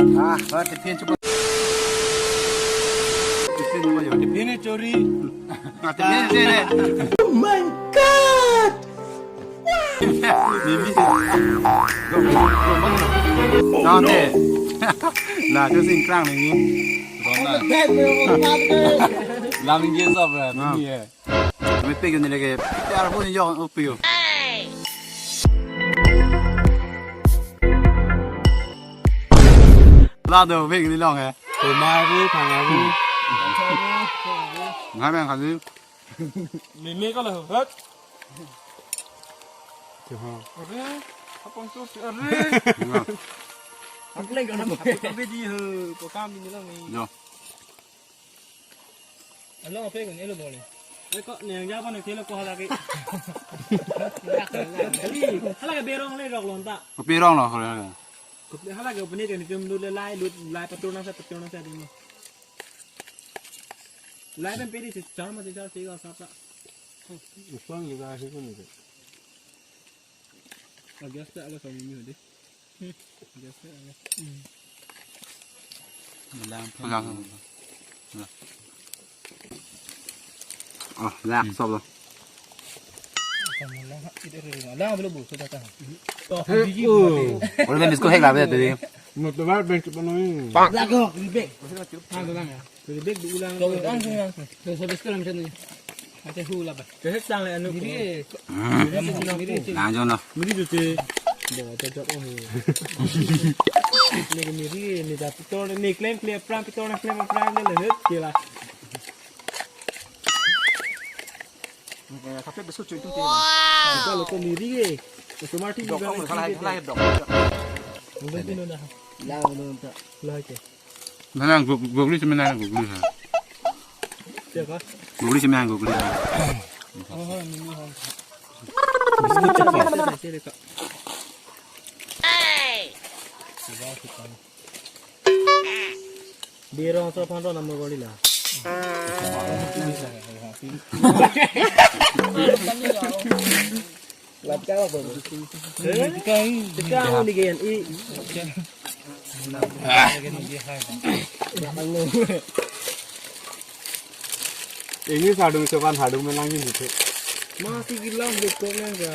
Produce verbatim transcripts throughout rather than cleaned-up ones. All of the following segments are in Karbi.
Ah, ba tiffin chupa. Tiffin chupa yo. Tiffin chori. Ah, tiffin chori. Oh my God! Mimi. Nang te. La tu sing krang ni. Lam ni sab ni eh. Mepik ni lagi. Tiar pun yo upiu. La do pik ni long eh. Tumai bu, thang bu. Ngai bang kali. Mimi ko lo hot. Are, apang tu si are. Ang leng ko na mo. Tapi di ho, ko kam ni lang ni. Yo. Alo, apa ko ni lo bole? Eh, ko ni ang japan ni lo ko hala ke. Hala ke berong le rok lonta. Ko berong lo ko. Hala ke puni ke ni tum lu le lai lut lai patur nang sa patur nang sa di ni. Lai pen pedi si char ma si char si ko sa ta. Usang juga sih ko ni. Agyas ta ala kami ni deh. Agyas ta ala. Lang. Lang. Oh, lak sob lo. Lang, belum bu, sudah tahan. Oh, biji. Olo pen biskut hek la be tadi. Motorbike bench penuh. Lago, ribek. Tang lang ya. Ribek di ulang. Langsung, langsung. Terus habis ke langsung ni. Acha hu la ba. Kehek tang le anu. Miri. Miri. Lang jona. Miri tu si. Bo, acha jok oh. Ni ke miri, ni da pitor, ni klem klem pran pitor, na klem pran ni le het kila. Kape besok cuy tu. Wow. Kalau ko miri ke. Itu mati dok juga kong ni. Salah, salah dok. Udah tu dah. Lang tu tak. Lah ke. Mana gugli sih, mana gugli ha. Siapa? Gugli sih, mana gugli ha. Oh, ini ho. Biskut cepat. Sini, sini, Kak. Hey. Coba kita. Birong so phan ro namor goli la. Lat ka ba. Eh? Teka ni gen i. Ini sadung cokan hadung menang ini tu. Masih gila betul kan ya.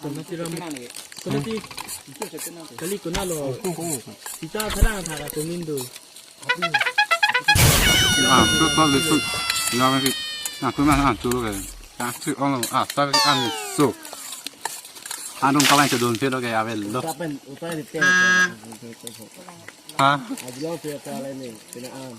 Ano si Ram? Kali kunalo. Sita tharang thara kumindo. Ah, tu tu tu. Yang ni. Nah, tu mana tu lo kan. Tak si ong ah, tapi ang so. Anung kawan sedun sih lo kayak awel lo. Kapan utai di teng. Ha? Ajlo sih apa lain ni. Kena am.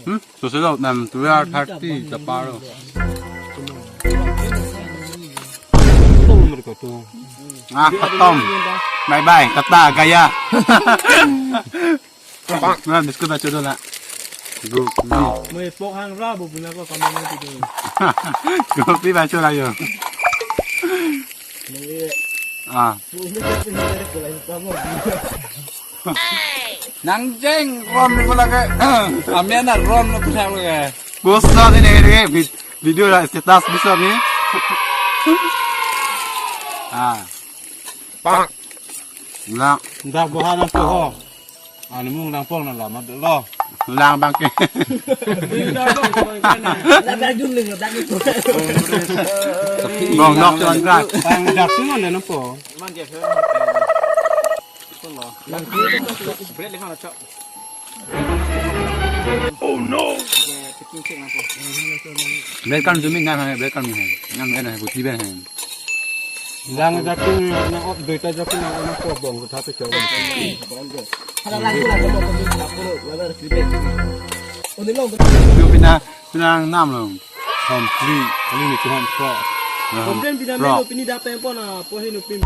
Hmm, so sila nam tuya thirty kaparo. Ah, khatam. Bye bye, tata, gaya. Na biskut bacho do na. Go. Mo ipok hang ra bo buna ko kamang na tido. Go pi bacho la yo. Ah. Nang jeng ron ni pula ke. Amen na ron na pula ke. Post na ni ni ni vid-, video la status bisa ni. Ah. Pak. Na. Dak bohan na to ho. Ani mung nang pong na lama dolo. Lang bangke. Bong nok tuan kak. Bang dak tu mana nampo? Oh no. Bread kan jumi nang hai, bread kan mi hai. Nang hai, buti ben hai. Lang jaku na op duita jaku na ona ko bong ko thate chong. Yo pina, pina nam lo. Hom free, ini ni hom pro. Hom pro. Pini dapat pon na po hinu pin.